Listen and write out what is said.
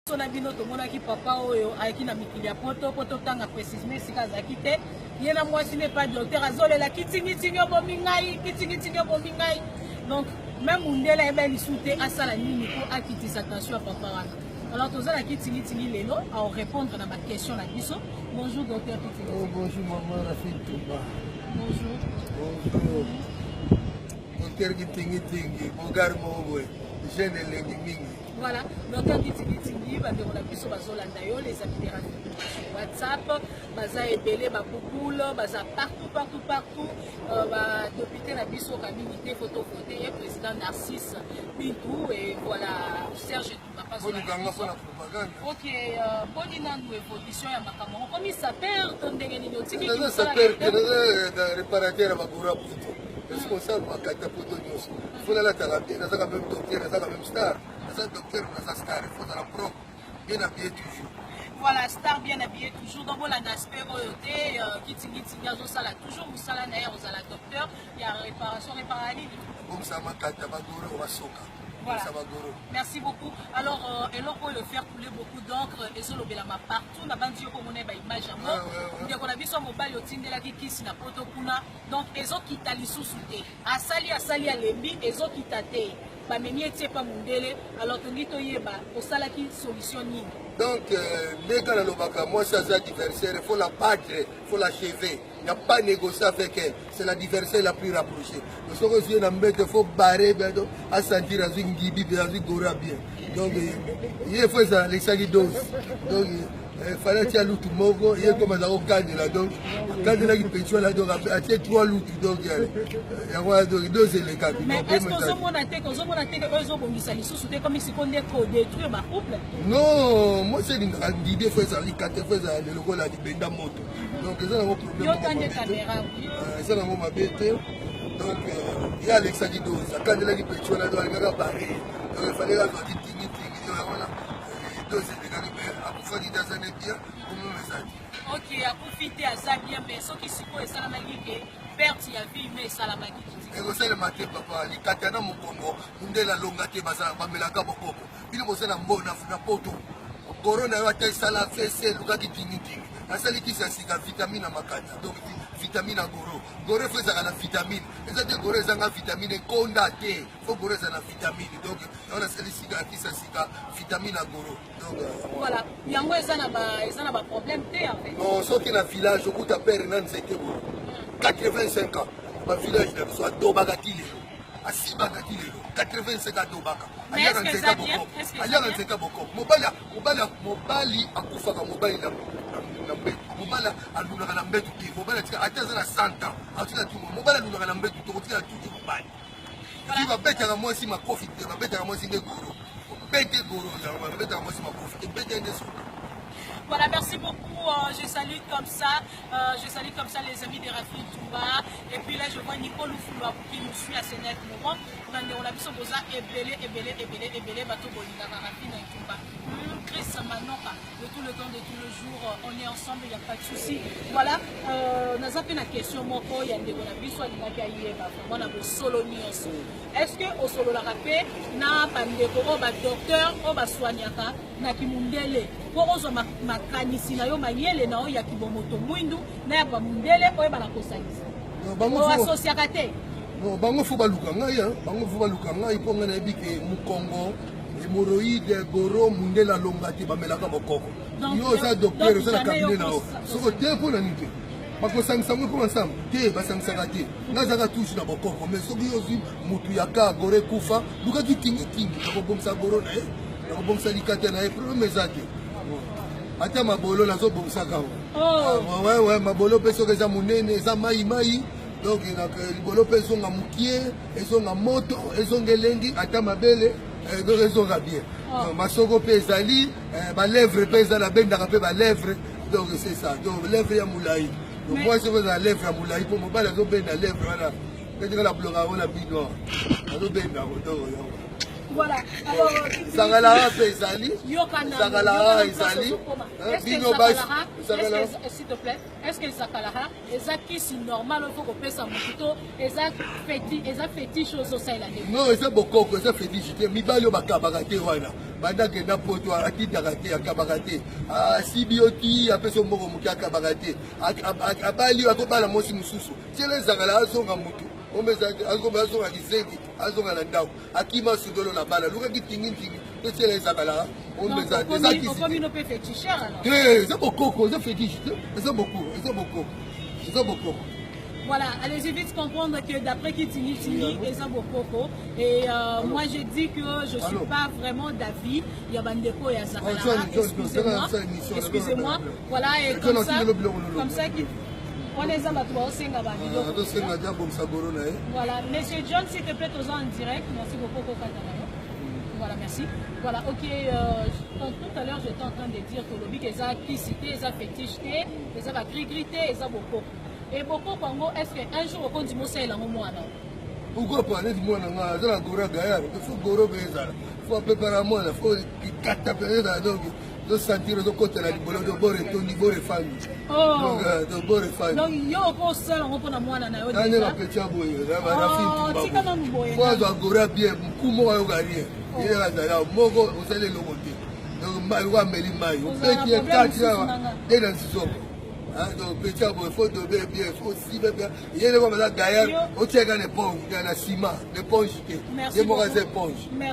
Biso na bino tomonaki papa oyo ayaki na mikili ya poto mpo totanga precisement esika azalaki te. Ye na mwasi ne pa docteur azolela kitingitingi obomi ngai, kitingitingi obomi ngai. Donc même mundele ayeba lisusu te asala nini mpo akitisa tension ya papa wana. Alors toza na kitingitingi lelo ao répondre na ba question na biso. Bonjour docteur Kitingitingi. Oh, bonjour maman Rafine Touba. Bonjour. Bonjour. Docteur Kitingitingi, bogar moko boye, jeune elengi mingi. Voilà, docteur Kitingitingi, bandeko na biso bazolanda yo, les amis de Radio sur WhatsApp, baza ebele, ba bouboule, baza partout, partout, partout, euh, ba député na biso kamingi te, faut voter, ye président Narcisse Bintou, et voilà, Serge Tumba, pas Bolukanga mpo na propagande. Ok, euh, boni nanu évolution ya makambo yango, komi saper to ndenge nini otiki Naza saper te, naza réparateur ya bagora poto, responsable makata poto nyonso. Faut nalataka bien, naza quand même docteur, naza quand même star. Naza docteur, naza star, il faut ozala propre, bien habillé toujours. Voilà, star bien habillé toujours. Donc bolanda aspect oyo te, euh, kitingitingi azosala toujours mosala na ye, ozala docteur ya réparation, répara nini? Bongisa makata bagoro basoka. Voilà. Bongisa bagoro. Merci beaucoup. Alors, euh, eloko oyo faire couler beaucoup d'encre ezolobelama partout na bandi yo komona ba image yango. Ndeko na biso mobali otindelaki kisi na poto kuna, donc ezokita lisusu te. Asali asali alembi ezokita te. Bamemi ye tie pa mundele, alors tolingi toyeba osalaki solution nini? Donc euh, ndenge nalobaka mwasi aza adversaire, il faut la battre, il faut l'achever. Il n'y a pas négocier avec elle. C'est la diversaire la plus rapprochée. Donc soki ozwi ye na mbeto, il faut barrer beto, asentir azwi ngibi bien, azwi gora bien. Donc ye faut ezala alekisaki dose. Donc eh, fallait atia lutu moko, ye comme aza kokandela donc akandelaki petit wana donc atie trois lutu donc yango wana donc dose elekaki. Mais est-ce que ozomona te ozomona te oyo ezobongisa lisusu te comme sikoyo nde kodétruire ba couple? Non, mwasi alingaka ngibi, faut ezala likate, faut ezala lokola libenda moto. Donc eza nango problème Yo tande caméra. Eza nango mabe te. Donc ye alekisaki dose, akandelaki petit wana donc alingaka barre. Donc il fallait azwaki tingitingi donc yango wana dose elekaki mais akufaki te aza ne bien komema eza te. Ok, akufi te aza bien mais soki sikoyo esalamaki ke perte ya vie mais esalamaki ekosalema te papa likata na mokongo mundele alonga te bamelaka bokoko bino boza na mbona na poto goro na yo ata esala fese elukaki tingitingi asali kisi ya sika vitamine na makata donc vitamine ya goro goro efo ezalaka na vitamine eza te goro ezanga vitamine ekonda te fo goro ezala na vitamine donc yango nasali sika kisi ya sika vitamine ya goro donc voilà yango eza na ba eza na ba problème te en fait non soki na village okuta père na nzete boye 85 ans ba village na biso adobaka ti lelo asibaka ti lelo 85 adobaka aliaka nzete bokoko aliaka nzete bokoko mobali mobali mobali akufaka mobali na mbetu mobali alulaka na mbetu te mobali atika ata aza na 100 ans atika tu mobali alulaka na mbetu te okotika tutu mobali ti babetaka mwasi makofi te babetaka mwasi nde goro bete goro babetaka mwasi makofi te bete nde suka. Voilà, merci beaucoup. Euh, je salue comme ça, euh, je salue comme ça les amis de Rafi Touba. Et puis là, je vois Nicole Fouloua qui nous suit à ce net moment. Bandeko na biso boza ebele ebele ebele ebele bato bolingaka Rafi na Touba. Chris Manoka, de tout le temps, de tout le jour, on est ensemble, il n'y a pas de souci. Voilà, euh, naza pe na question moko ya ndeko na biso alingaki ayeba vraiment na bosolo nyonso. Est-ce que osololaka pe na bandeko oyo ba docteur oyo basoignaka na kimundele mpo ozwa makanisi na yo mayele na yo ya kibomoto mwindu na ya bamundele oyebana kosangisa oasosiaka te? Non, bango fo baluka ngai, bango fo baluka ngai mpo ngai nayebi ke mokongo hémorroïde goro mundele alonga te bamelaka bokoko. Yo oza docteur, oza na cabinet na yo, soko te mpo na nini te bakosangisa ngo mpo ensemble te basangisaka te. Ngai azalaka toujours na bokoko mais soki yo ozwi motu ya ka goro ekufa lukaki tingitingi nakobongisa goro na ye nakobongisa likata na ye problème eza te. Ata mabolo nazobongisaka ngo wewe mabolo mpe soki eza monene eza mai mai donc libolo mpe ezonga mokie ezonga moto ezonga elengi ata mabele donc ezonga bien. Masoko mpe ezali balèvre mpe eza nabendaka mpe balèvre donc c'est ça donc lèvre ya molai donc mwasi oyo ezala lèvre ya molai mpo mobali azobenda lèvre wana petika na bloka yango na bino azobenda yango donc yango. Voilà. Alors, Zakalaka mpe ezali. Zakalaka ezali. Bino basi. S'il te plaît, est-ce que Zakalaka eza kisi normal oyo faut kopesa motu to eza eza fétiche ozosalela nde? Non, eza bokoko, eza fétiche te. Mibali oyo bakabaka te wana, banda akenda poto atindaka te, akabaka te, asibi yo ti apesi yo mbongo moke, akabaka te, abali yo, akobala mwasi mosusu, tiela ezakala, azonga motu, azonga kizengi, azonga na ndako, akima sudolo na bana, lukaki tingintingi, totiela ezakalaka. Eza kisi te, eza bokoko, eza fétiche te, eza bokoko, eza bokoko, eza bokoko. Voilà, allez-y vite comprendre que d'après Kitini Tini, eza bokoko. Et moi, j'ai dit que je ne suis pas vraiment d'avis. Il y a bandeko et Zakalaka. Excusez-moi. Excusez-moi. Voilà, et comme ça, on les a bato baosenga babiloko. Voilà, monsieur John, s'il te plaît, toza en direct. Merci beaucoup, kokata na yo. Voilà, merci. Voilà, ok. Tout à l'heure, j'étais en train de dire que lobi eza kisi te, eza fétiche te, eza bagrigri te, eza bokoko. E bokoko yango, est ce que un jour okondima osalela yango mwana? Pourquoi pas? Neti mwana nga aza na goro gayar, faut goro mpe ezala, faut apepara mwana, faut kikata mpe ezala. Donc ozosentir, ozokotela libolo, to boro etondi, boro efandi, to boro efandi. Donc yo okosala yango mpona mwana na yo? Nane bapeti ya boye. Tika nanu boye. Faut azwa goro bien, moku moko ayoka rien, ye azala moko, osali eloko te. Donc mai oko ameli mai, obeti ye kati awa nde na nzizoko. Donc petit ya boye, faut dobe bien, faut sibe bien. Ye ndeko baza gaillard, otiaka na éponge na nsima, l'éponge te, ye moko aza éponge.